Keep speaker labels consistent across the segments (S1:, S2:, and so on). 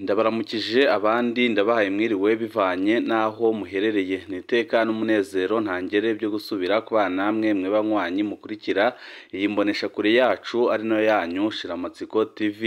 S1: Ndabaramukije abandi ndabahaye mwiriwe bivanye n'aho muherereye. Ni iteka n'umunezero ntangere byo gusubira kubana namwe mwe banywanyi mukurikira iyi mboneshakure yacu ari nayo yanyu Shiramatsiko TV.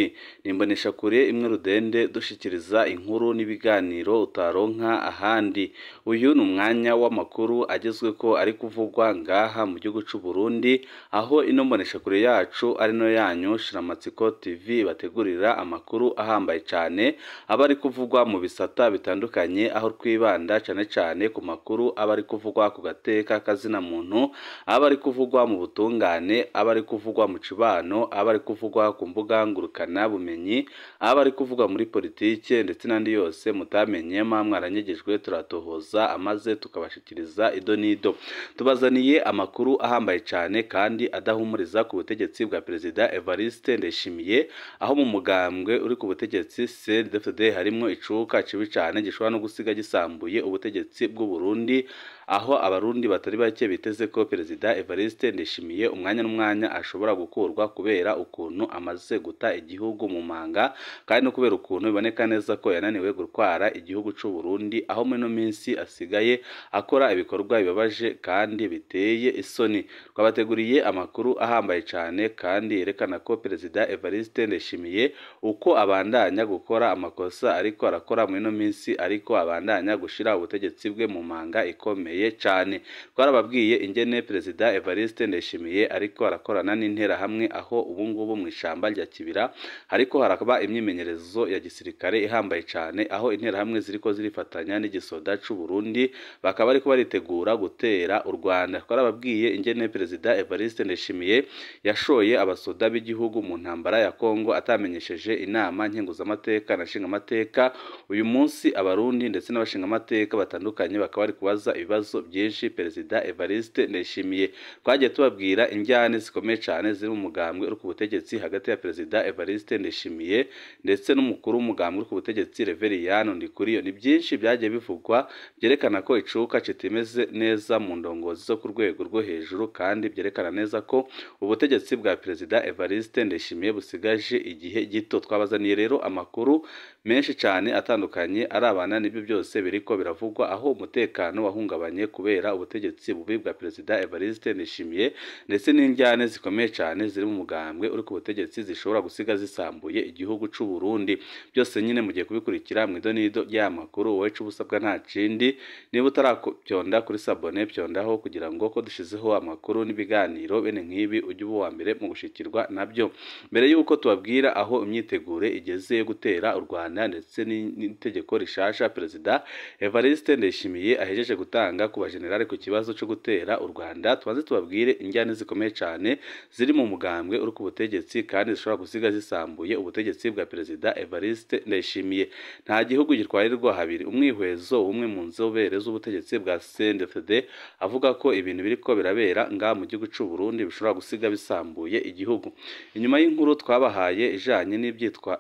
S1: Ni imboneshakure imwe rudende dushikiriza inkuru n'ibiganiro utaronka ahandi. Uyu ni umwanya w'amakuru agezweko ari kuvugwa ngaha mu gihugu c'u Burundi, aho ino mboneshakure yacu ari nayo yanyu Shiramatsiko TV bategurira amakuru ahambaye cane aba ari kuvugwa mu bisata bitandukanye, aho twibanda cane cane ku makuru aba ari kuvugwa ku gateka kazina muntu, aba ari kuvugwa mu butungane, aba ari kuvugwa mu cibano, aba ari kuvugwa ku mbuga ngurukana bumenyi, aba ari kuvugwa muri politike ndetse n'andi yose mutamenye mwaranyegejwe, turatohoza amaze tukabashikiriza ido n'ido. Tubazaniye amakuru ahambaye cane kandi adahumuriza ku butegetsi bwa Perezida Evariste Ndayishimiye, aho mu mugambwe uri ku butegetsi CNDD-FDD harimwo icuka cibi cane gishobora no gusiga gisambuye ubutegetsi bw'u Burundi, aho abarundi batari bake biteze ko Perezida Evariste Ndayishimiye umwanya n'umwanya ashobora gukurwa kubera ukuntu amaze guta igihugu mu manga, kandi no kubera ukuntu biboneka neza ko yananiwe gutwara igihugu c'u Burundi, aho muri ino minsi asigaye akora ibikorwa bibabaje kandi biteye isoni. Twabateguriye amakuru ahambaye cane kandi yerekana ko Perezida Evariste Ndayishimiye uko abandanya gukora amakosa ariko arakora muri ino minsi, ariko abandanya gushira ubutegetsi bwe mu manga ikomeye cane. Twarababwiye ingene Perezida Evariste Ndayishimiye ariko arakorana n'interahamwe, aho ubu ngubu mu ishamba rya Kibira hariko harakaba imyimenyerezo ya gisirikare ihambaye cane, aho interahamwe ziriko zirifatanya n'igisoda c'u Burundi, bakaba bariko baritegura gutera u Rwanda. Twarababwiye ingene Perezida Evariste Ndayishimiye yashoye abasoda b'igihugu mu ntambara ya Kongo atamenyesheje inama nkenguzamateka na nshingamateka. Uyu munsi abarundi ndetse n'abashingamateka batandukanye bakaba bari kubaza ibibazo byinshi Perezida Evariste Ndayishimiye. Twagiye tubabwira injyane zikomeye cane ziri mu mugambwe uri ku butegetsi hagati ya Perezida Evariste Ndayishimiye ndetse n'umukuru w'umugambwe uri ku butegetsi Reveriyano Ndikuriyo. Ni byinshi byagiye bivugwa byerekana ko icuka kitimeze neza mu ndongozi zo ku rwego rwo hejuru, kandi byerekana neza ko ubutegetsi bwa Perezida Evariste Ndayishimiye busigaje igihe gito. Twabazaniye rero amakuru menshi cane atandukanye arabana n'ibyo byose biriko biravugwa, aho umutekano wahungabanye kubera ubutegetsi bubi bwa Perezida Evariste Ndayishimiye ndetse n'injyane zikomeye cane ziri mu mugambwe uri ku butegetsi zishobora gusiga zisambuye igihugu c'u Burundi. Byose nyine mugiye kubikurikira mu idonido ry'amakuru. Wowe c'ubusabwa nta kindi, niba utaravyonda kuri sabone pyondaho kugira ngo ko dushizeho amakuru n'ibiganiro bene nk'ibi ujye uba uwa mbere mu gushikirwa nabyo. Mbere y'uko tubabwira aho imyiteguro igeze yo gutera u Rwanda ndetse n'itegeko rishasha Perezida Evariste Ndayishimiye ahejeje gutanga ku bajenerali ku kibazo cyo gutera u Rwanda, tubanze tubabwire injyane zikomeye cane ziri mu mugambwe uri ku butegetsi kandi zishobora gusiga zisambuye ubutegetsi bwa Perezida Evariste Ndayishimiye. Nta gihugu gitwarirwa habiri. Umwihwezo umwe mu nzobere z'ubutegetsi bwa CNDD-FDD avuga ko ibintu biriko birabera nga mu gihugu c'u Burundi bishobora gusiga bisambuye igihugu. Inyuma y'inkuru twabahaye ijanye n'ibyitwa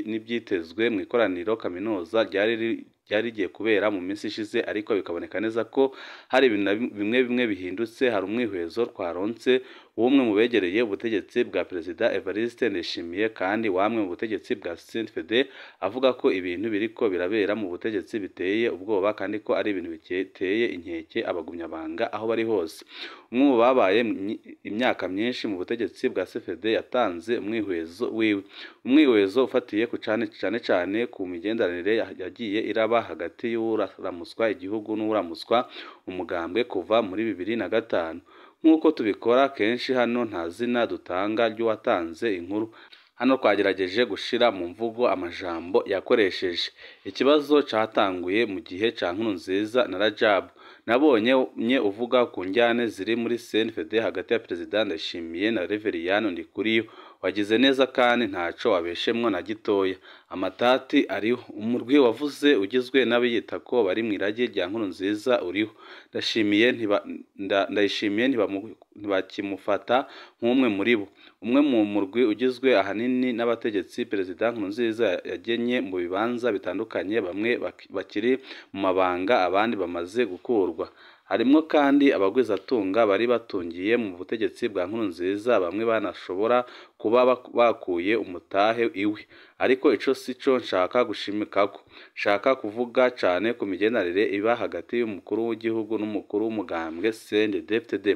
S1: n'ibyitezwe mu ikoraniro kaminuza ryari rigiye kubera mu minsi ishize, ariko bikaboneka neza ko hari ibintu bimwe bimwe bihindutse. Hari umwihwezo twaronse w'umwe mu begereye ubutegetsi bwa Perezida Evariste Ndayishimiye kandi wamwe mu butegetsi bwa CNDD-FDD avuga ko ibintu biriko birabera mu butegetsi biteye ubwoba kandi ko ari ibintu biteye inkeke abagumyabanga aho bari hose. Umwe mu babaye imyaka myinshi mu butegetsi bwa CFD yatanze umwihwezo wiwe, umwihwezo ufatiye ku cane cane cane ku migenderanire yagiye iraba hagati y'uramuswa igihugu n'uramuswa umugambwe kuva muri 2005. Nk'uko tubikora kenshi hano nta zina dutanga ry'uwatanze inkuru. Hano twagerageje gushira mu mvugo amajambo yakoresheje. Ikibazo catanguye mu gihe ca Nkurunziza na Rajab. Nabonye nye uvuga ku njyane ziri muri CNDD-FDD hagati ya Perezida Ndayishimiye na Reveriyano Ndikuriyo. Wagize neza kandi ntaco wabeshemwo na gitoya. Amatati ariho. Umurwi wavuze ugizwe n'abiyita ko bari mu irage rya Nkurunziza uriho. Ndayishimiye ntibakimufata nk'umwe muri bo. Umwe mu murwi ugizwe ahanini n'abategetsi Perezida Nkurunziza yagenye mu bibanza bitandukanye, bamwe bakiri mu mabanga abandi bamaze gukurwa. Harimwo kandi abagwizatunga bari batungiye mu butegetsi bwa Nkurunziza, bamwe banashobora kuba bakuye umutahe iwe. Ariko ico sico nshaka gushimikako, nshaka kuvuga cane ku migenderanire iba hagati y'umukuru w'igihugu n'umukuru w'umugambwe CNDD-FDD.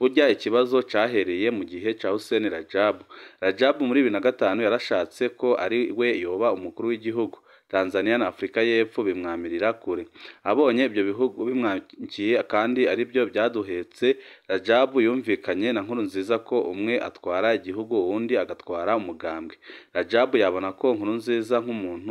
S1: Burya ikibazo cahereye mu gihe ca Hussein Rajab. Rajab muri 2005 yarashatse ko ari we yoba umukuru w'igihugu. Tanzania na Afrika y'Epfo bimwamirira kure. Abonye ibyo bihugu bimwankiye kandi aribyo byaduhetse, Rajab yumvikanye na Nkurunziza ko umwe atwara igihugu uwundi agatwara umugambwe. Rajab yabona ko Nkurunziza nk'umuntu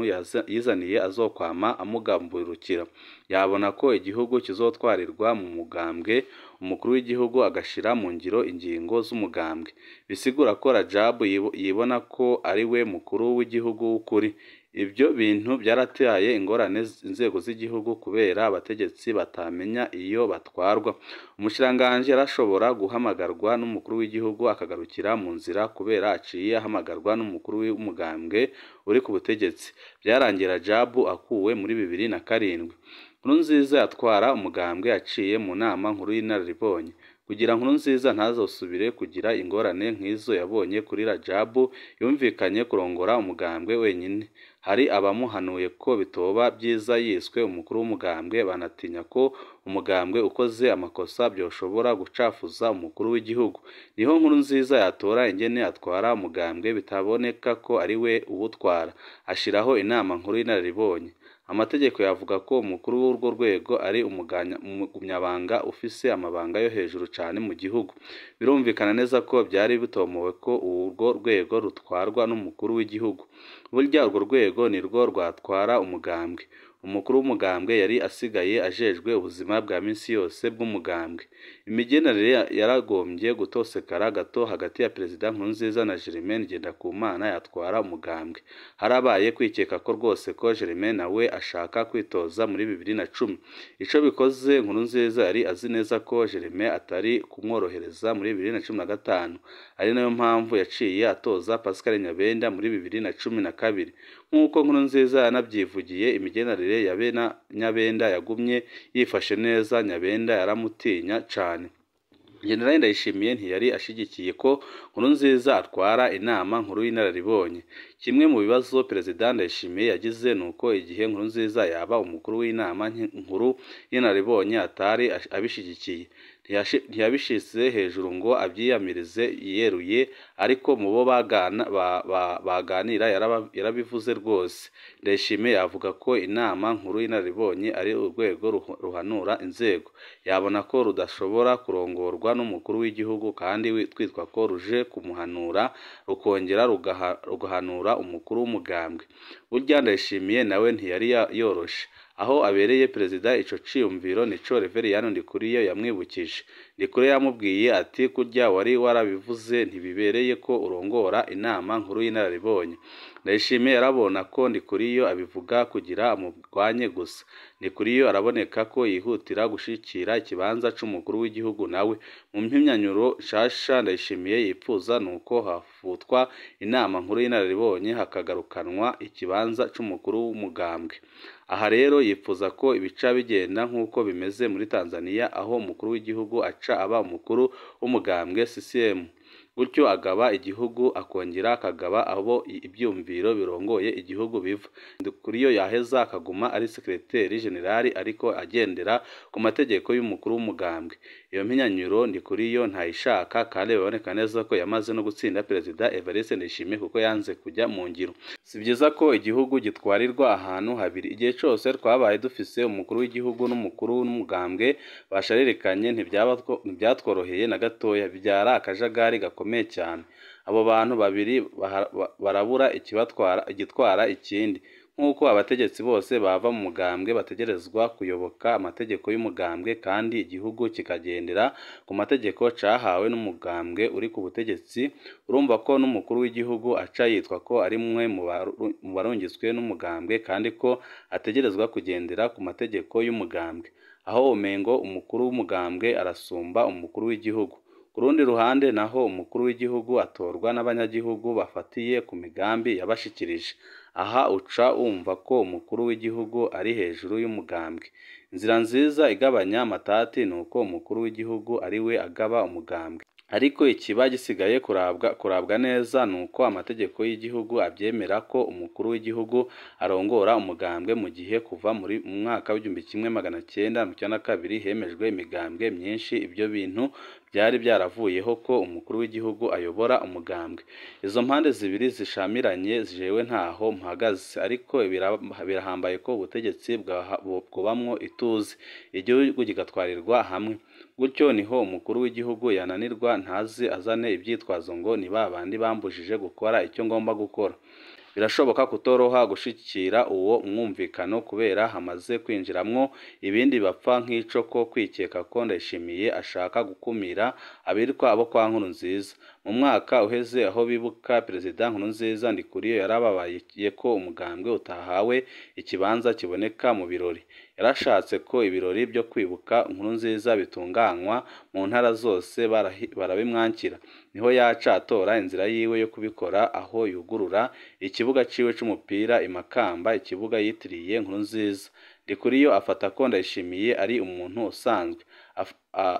S1: yizaniye azokwama amugamburukira. Yabona ko igihugu kizotwarirwa mu mugambwe, umukuru w'igihugu agashira mu ngiro ingingo z'umugambwe. Bisigura ko Rajab yibona ko ari we mukuru w'igihugu w'ukuri. Ibyo bintu byarateye ingorane inzego z'igihugu kubera abategetsi batamenya iyo batwarwa. Umushikiranganji yarashobora guhamagarwa n'umukuru w'igihugu akagarukira mu nzira kubera aciye ahamagarwa n'umukuru w'umugambwe uri ku butegetsi. Byarangiye Rajab akuwe muri 2007. Nkurunziza yatwara umugambwe aciye mu nama nkuru y'inararibonye. Kugira Nkurunziza ntazosubire kugira ingorane nk'izo yabonye kuri Rajab, yumvikanye kurongora umugambwe wenyine. Hari abamuhanuye ko bitoba byiza yiswe umukuru w'umugambwe, banatinya ko umugambwe ukoze amakosa byoshobora gucafuza umukuru w'igihugu. Niho Nkurunziza yatora ingene atwara umugambwe bitaboneka ko ari we uwutwara, ashiraho inama nkuru y'inararibonye. Amategeko yavuga ko umukuru w'urwo rwego ari umugumyabanga ufise amabanga yo hejuru cane mu gihugu. Birumvikana neza ko byari bitomowe ko urwo rwego rutwarwa n'umukuru w'igihugu. Burya urwo rwego nirwo rwatwara umugambwe. Umukuru w'umugambwe yari asigaye ajejwe ubuzima bwa minsi yose bw'umugambwe. Imigenderanire yaragombye gutosekara gato hagati ya Perezida Nkurunziza na Germain Ngendakumana yatwara umugambwe. Harabaye kwikeka ko rwose ko Germain nawe ashaka kwitoza muri 2010. Ico bikoze Nkurunziza yari azi neza ko Germain atari kumworohereza muri 2015, ari nayo mpamvu yaciye atoza Pascal Nyabenda muri 2012. Nk'uko Nkurunziza yanabyivugiye, imigenderanire ya be na Nyabenda yagumye yifashe neza. Nyabenda yaramutinya cane. Jenerali Ndayishimiye ntiyari ashigikiye ko Nkurunziza atwara inama nkuru y'inararibonye. Kimwe mu bibazo Perezida Ndayishimiye yagize nuko igihe Nkurunziza yaba umukuru w'inama nkuru y'inararibonye atari abishigikiye. Ntiyabishize hejuru ngo abyiyamirize yeruye, ariko mu bo baganira yarabivuze rwose. Ndayishimiye avuga ko inama nkuru y'inararibonye ari urwego ruhanura inzego. Yabona ko rudashobora kurongorwa n'umukuru w'igihugu kandi twitwa ko ruje kumuhanura, rukongera rugahanura umukuru w'umugambwe. Burya Ndayishimiye nawe ntiyari yoroshe. Aho abereye perezida ico ciyumviro nico Reveriyani Ndikuriyo yamwibukije. Ndikuriyo yamubwiye ati kurya wari warabivuze ntibibereye ko urongora inama nkuru y'inararibonye. Ndayishimiye yarabona ko Ndikuriyo abivuga kugira amurwanye gusa. Ndikuriyo araboneka ko yihutira gushikira ikibanza c'umukuru w'igihugu nawe. Mu mpimyanyuro nshasha Ndayishimiye yipfuza nuko hafutwa inama nkuru y'inararibonye hakagarukanwa ikibanza c'umukuru w'umugambwe. Aha rero yipfuza ko ibica bigenda nk'uko bimeze muri Tanzania, aho umukuru w'igihugu aca aba umukuru w'umugambwe CCM, gutyo agaba igihugu akongera akagaba abo ibyumviro birongoye igihugu biva. Ndikuriyo yaheza akaguma ari sekreteri generali ariko agendera ku mategeko y'umukuru w'umugambwe. Iyo mpinyanyuro Ndikuriyo ntayishaka, kandi biboneka neza ko yamaze no gutsinda Perezida Evariste Ndayishimiye kuko yanze kujya mu ngiro. Si byiza ko igihugu gitwarirwa ahantu habiri. Igihe cose twabaye dufise umukuru w'igihugu n'umukuru w'umugambwe basharirikanye, ntibyatworoheye na gatoya, bibyara akajagari gakomeye cyane. Abo bantu babiri barabura igitwara ikindi. Nk'uko abategetsi bose bava mu mugambwe bategerezwa kuyoboka amategeko y'umugambwe kandi igihugu kikagendera ku mategeko cahawe n'umugambwe uri ku butegetsi, urumva ko n'umukuru w'igihugu aca yitwa ko ari umwe mu barungitswe n'umugambwe kandi ko ategerezwa kugendera ku mategeko y'umugambwe. Aho umengo umukuru w'umugambwe arasumba umukuru w'igihugu. Ku rundi ruhande naho umukuru w'igihugu atorwa n'abanyagihugu bafatiye ku migambi yabashikirije. Aha uca wumva ko umukuru w'igihugu ari hejuru y'umugambwe. Inzira nziza igabanya amatati ni uko umukuru w'igihugu ari we agaba umugambwe. Ariko ikiba gisigaye kurabwa neza ni uko amategeko y'igihugu abyemera ko umukuru w'igihugu arongora umugambwe, mu gihe kuva muri mu mwaka w'1992 hemejwe imigambwe myinshi, ibyo bintu byari byaravuyeho ko umukuru w'igihugu ayobora umugambwe. Izo mpande zibiri zishamiranye jewe ntaho mpagaze, ariko birahambaye ko ubutegetsi bwobamwo ituze, igihugu kigatwarirwa hamwe. Gutyo niho umukuru w'igihugu yananirwa ntazi azane ivyitwazo ngo ni babandi bambujije gukora icyo ngomba gukora. Birashoboka kutoroha gushikira uwo mwumvikano kubera hamaze kwinjiramwo ibindi bapfa nk'ico ko kwikeka ko Ndayishimiye ashaka gukumira abitwa abo kwa Nkurunziza. Mu mwaka uheze aho bibuka Perezida Nkurunziza, Ndikuriyo yarababaye ko umugambwe utahawe ikibanza kiboneka mu birori. Yarashatse ko ibirori byo kwibuka Nkurunziza bitunganywa mu ntara zose, barabimwankira. Niho yaca atora inzira yiwe yo kubikora, aho yugurura ikibuga ciwe c'umupira i Makamba, ikibuga yitiriye Nkurunziza. Ndikuriyo afata ko Ndayishimiye ari umuntu usanzwe,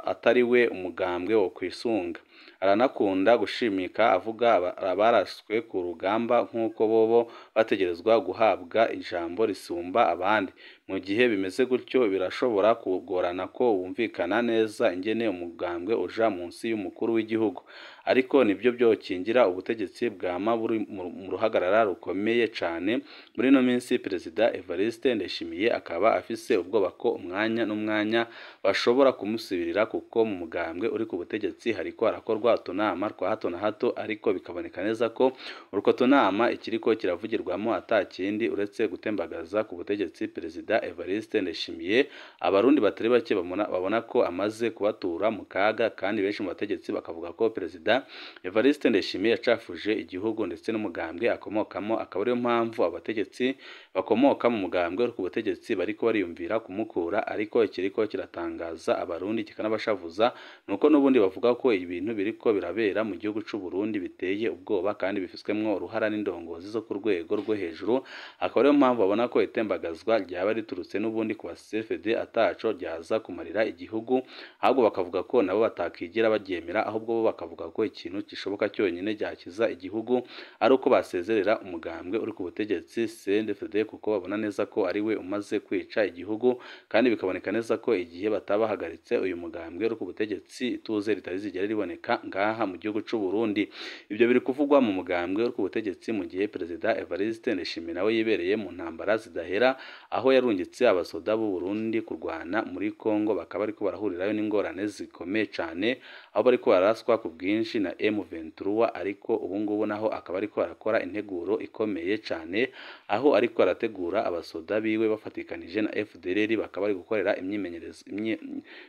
S1: atari we umugambwe wo kwisunga. Aranakunda gushimika avuga abarashwe ku rugamba nk'uko bobo bategerezwa guhabwa ijambo risumba abandi. Mu gihe bimeze gutyo birashobora kugorana ko wumvikana neza ingene umugambwe uja munsi y'umukuru w'igihugu, ariko nibyo byokingira ubutegetsi bwama buri mu ruhagarara rukomeye cane. Muri ino minsi Perezida Evariste Ndayishimiye akaba afise ubwoba ko umwanya n'umwanya bashobora kumusubirira, kuko mu mugambwe uri ku butegetsi hariko harakorwa utunama twa hato na hato, ariko bikaboneka neza ko urwo tunama ikiriko kiravugirwamo ata kindi uretse gutembagaza ku butegetsi Perezida Evariste Ndayishimiye. Abarundi batari bake babona ko amaze kubatura mu kaga, kandi benshi mu bategetsi bakavuga ko Perezida Evariste Ndayishimiye yacafuje igihugu ndetse n'umugambwe akomokamo, akaba ariyo mpamvu abategetsi bakomoka mu mugambwe uri ku butegetsi bariko bariyumvira kumukura. Ariko ikiriko kiratangaza abarundi kikanabashavuza nuko n'ubundi bavuga ko ibintu biriko birabera mu gihugu c'u Burundi biteye ubwoba kandi bifiswemwo uruhara n'indongozi zo ku rwego rwo hejuru, akaba ariyo mpamvu babona ko itembagazwa ryaba riturutse n'ubundi ku ba CFD ataco ryaza kumarira igihugu, ahubwo bakavuga ko nabo batakigira baryemera, ahubwo bo bakavuga ko ikintu gishoboka cyonyine ryakiza igihugu ari uko basezerera umugambwe uri ku butegetsi CNDD-FDD, kuko babona neza ko ari we umaze kwica igihugu, kandi bikaboneka neza ko igihe batabahagaritse uyu mugambwe uri ku butegetsi ituze ritarizigera riboneka ngaha mu gihugu c'u Burundi. Ibyo biri kuvugwa mu mugambwe uri ku butegetsi mu gihe Perezida Evariste Ndayishimiye nawe yibereye mu ntambara zidahera, aho yarungitse abasoda b'u Burundi kurwana muri Kongo, bakaba bariko barahurirayo n'ingorane zikomeye cane, aho bariko baraswa ku bwinshi na M23, ariko ubu ngubu naho akaba ariko arakora integuro ikomeye cane, aho ariko arategura abasoda biwe bafatikanije na FDLR, bakaba bari gukorera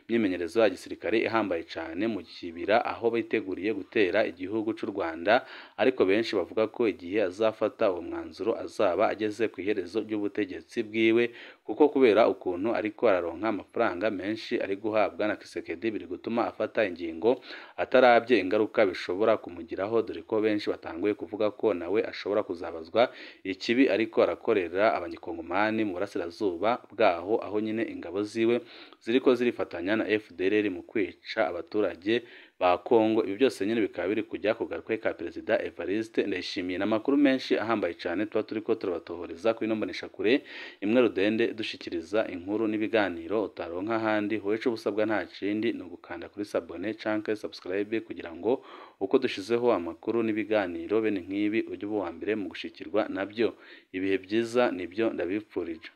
S1: imyimenyerezo ya gisirikare ihambaye cane mu kibira, aho biteguriye gutera igihugu c'u Rwanda. Ariko benshi bavuga ko igihe azafata uwo mwanzuro azaba ageze ku iherezo ry'ubutegetsi bwiwe, kuko kubera ukuntu ariko araronka amafaranga menshi ari guhabwa na Kisekedi biri gutuma afata ingingo atarabye ingaruka bishobora kumugiraho, dore ko benshi batanguye kuvuga ko nawe ashobora kuzabazwa ikibi ariko arakorera abanyikongomani mu burasirazuba bwaho, aho nyine ingabo ziwe ziriko zirifatanya na FDLR mu kwica abaturage ba Kongo. Ibi byose nyine bikaba biri kujya ku gatwe ka Perezida Evariste Ndayishimiye. N'amakuru menshi ahambaye cyane tuba turiko turabatohoreza kuri ino mboneshakure imwe rudende, dushikiriza inkuru n'ibiganiro utaronka ahandi. Howe ico ubusabwa nta kindi ni ugukanda kuri sabone canke subscribe, kugira ngo uko dushizeho amakuru n'ibiganiro bene nk'ibi ujye uba uwa mbere mu gushikirwa nabyo. Ibihe byiza nibyo ndabipfurije.